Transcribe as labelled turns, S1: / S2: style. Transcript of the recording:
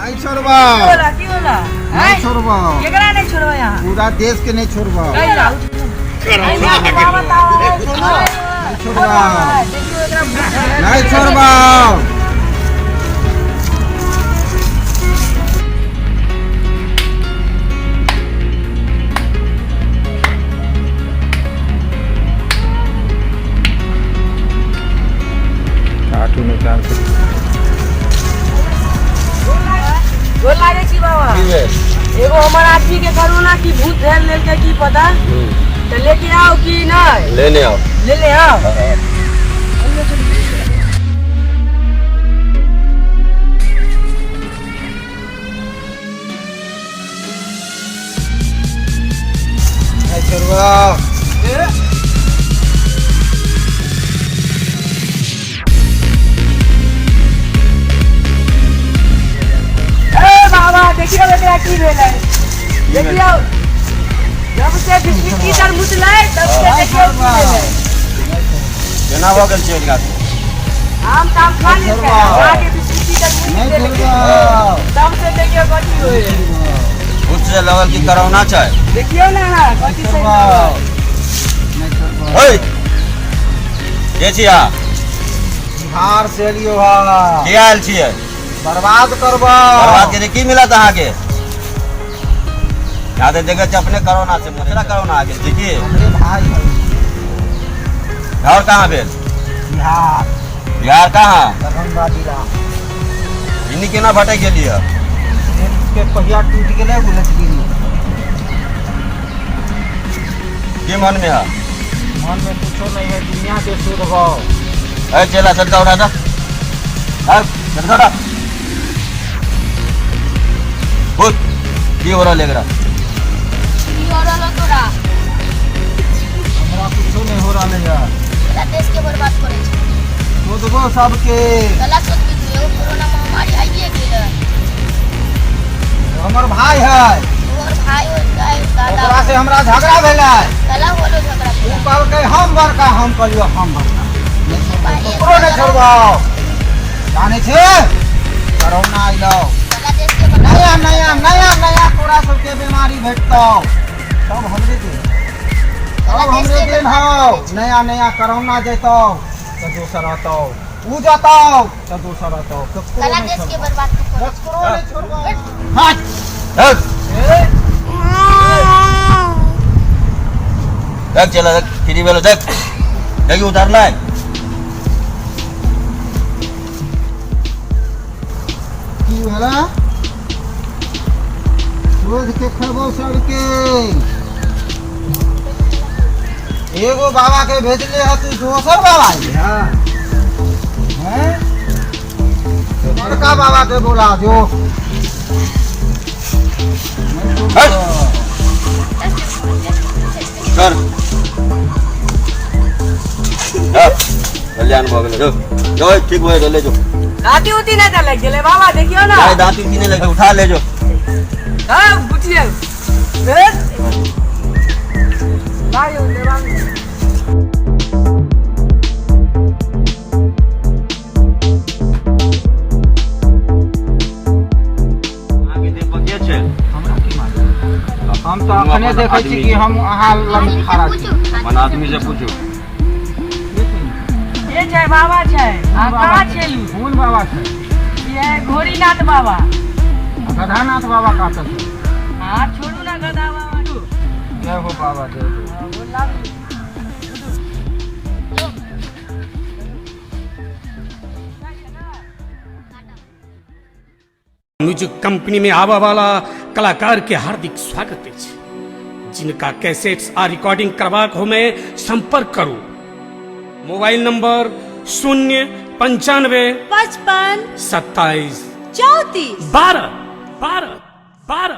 S1: नहीं छोड़बा।
S2: की होला, की होला?
S1: नहीं
S2: हैं?
S1: छोड़बा।
S2: केकरा नहीं छोड़बा यहाँ?
S1: पूरा देश के नहीं छोड़बा।
S2: नहीं ला, उठ।
S3: कोरोना
S2: नहीं,
S3: आ
S2: बाबा
S3: गेलो।
S2: तावा है,
S1: छोड़बा।
S2: छोड़ो।
S1: छोड़बा।
S2: देखियो एकरा भूत।
S1: नहीं छोड़बा। कार्टून उतार के।
S2: गोर लागै छी बाबा।
S4: की भेल?
S2: एगो हमर आदमी के कोरोना की भूत धैल लेलकै, की पता, तऽ लेके आउ कि नहि?
S4: लेने आओ।
S2: ले ले आउ।
S1: नहीं छोड़बा।
S2: ए बाबा, देखियौ एकरा की भेलै, देखियौ। जब से बिस्मिट्टी तर मुतलै तब से देखियौ की भेलै।
S4: केना भऽ गेल छै एकरा?
S2: आम ताम खा लेलकै, आगे बिस्मिट्टी तर मुति
S1: नहीं
S2: देलकै,
S1: छोड़बा।
S2: तब से देखियौ कथी होइ है।
S4: भूत से लगल कि कोरोना छै?
S2: देखियौ ने अहाँ कथी से।
S1: छोड़बा। नहीं छोड़बा।
S4: ओए, के छी अहाँ?
S1: बिहार से एलियो हा।
S4: के आयल छियै?
S1: बर्बाद करबा।
S4: बर्बाद के की मिलत अहाँके? यहाँ तऽ देखै छियै अपने कोरोना से मरे, कोरोना आ गेल छै की?
S1: हमरे भाई है।
S4: घर कहाँ भेल?
S1: बिहार।
S4: बिहार कहाँ?
S1: दरभंगा जिला।
S4: इन्नी केना भटक गेलियै?
S1: ट्रेन के पहिया टूट गेलै, उलट गेली।
S4: की मन में है?
S1: मन में कुछो नहीं है, दुनिया के सुधबो।
S4: ए चेला, सटका उठा दा। ए, सटका उठा। भूत की हो रहल एकरा?
S5: की हो रहल तोरा?
S1: हमरा कुछो नहीं हो रहा है यार।
S5: पूरा देश के बर्बाद करै छै।
S1: शोधबो सबके।
S5: गला सोचबी तू, एगो कोरोना महामारी आइए गेलै।
S1: हमर भाई है।
S5: तोहर भाई हो चाहे दादा।
S1: ओकरा से हमरा झगड़ा भेलै।
S5: गला होलो झगड़ा
S1: ओ
S5: तोरा?
S1: कहलकै हम बड़का, हम कहलियो हम बड़का। नहीं छोड़बो, ककरो नहीं छोड़बो। जानै छै कोरोना अइलो।
S5: गला देश के बर्बाद।
S1: नया नया नया नया तोरा सबके बीमारी भेटतौ। सब हमरे देन, सब हमरे देन हौ। नया नया कोरोना जैतौ तऽ दोसर अतौ, उ जतौ तऽ दोसर अतौ। ककरो
S5: गला
S1: नहीं
S5: देश के
S1: छोड़बो,
S5: बर्बाद तू करै।
S1: ककरो नहीं छोड़बो। हट।
S4: देख।
S1: ए,
S4: देख चेला, देख फ्री भेलो, देख देखी उतारलै।
S1: की भेला? शोध के खेबो सबके। एगो बाबा के भेजले है, तू दोसर बाबा अइले हैं? हैं? बड़का बाबा के बोला जो।
S4: हट। कर जा, कल्याण भऽ गेलै। जो जो, ठीक भऽ गेलै, जो।
S2: दाँती उती नहि तऽ लागि गेलै बाबा, देखियौ ने।
S4: जाय, दाँती उती नहि लगे, उठा ले जो।
S2: हाँ, बुझिए। ए? लागियो, देवांग।
S4: अहाँके देह पर के छै?
S1: हमरा की मालूम, हम तऽ अखने देखै छी कि हम अहाँ लग खड़ा छी।
S4: अपन आदमी से पूछू।
S2: के छै? बाबा छै? अहाँ कहाँ छलू?
S1: कोन बाबा छै?
S2: ये घोरीनाथ बाबा।
S1: गधानाथ बाबा कतऽ छै?
S2: हाँ, छोड़ू ना गधा बाबा।
S1: जय हो बाबा, जय हो।
S2: हाँ, वो लाबू।
S3: म्यूजिक कंपनी में आवा वाला कलाकार के हार्दिक स्वागत अछि। जिनका कैसेट्स आ रिकॉर्डिंग करबाक हो में संपर्क करू। Mobile number 095
S6: 55
S3: 27
S6: 34
S3: 12 12 12।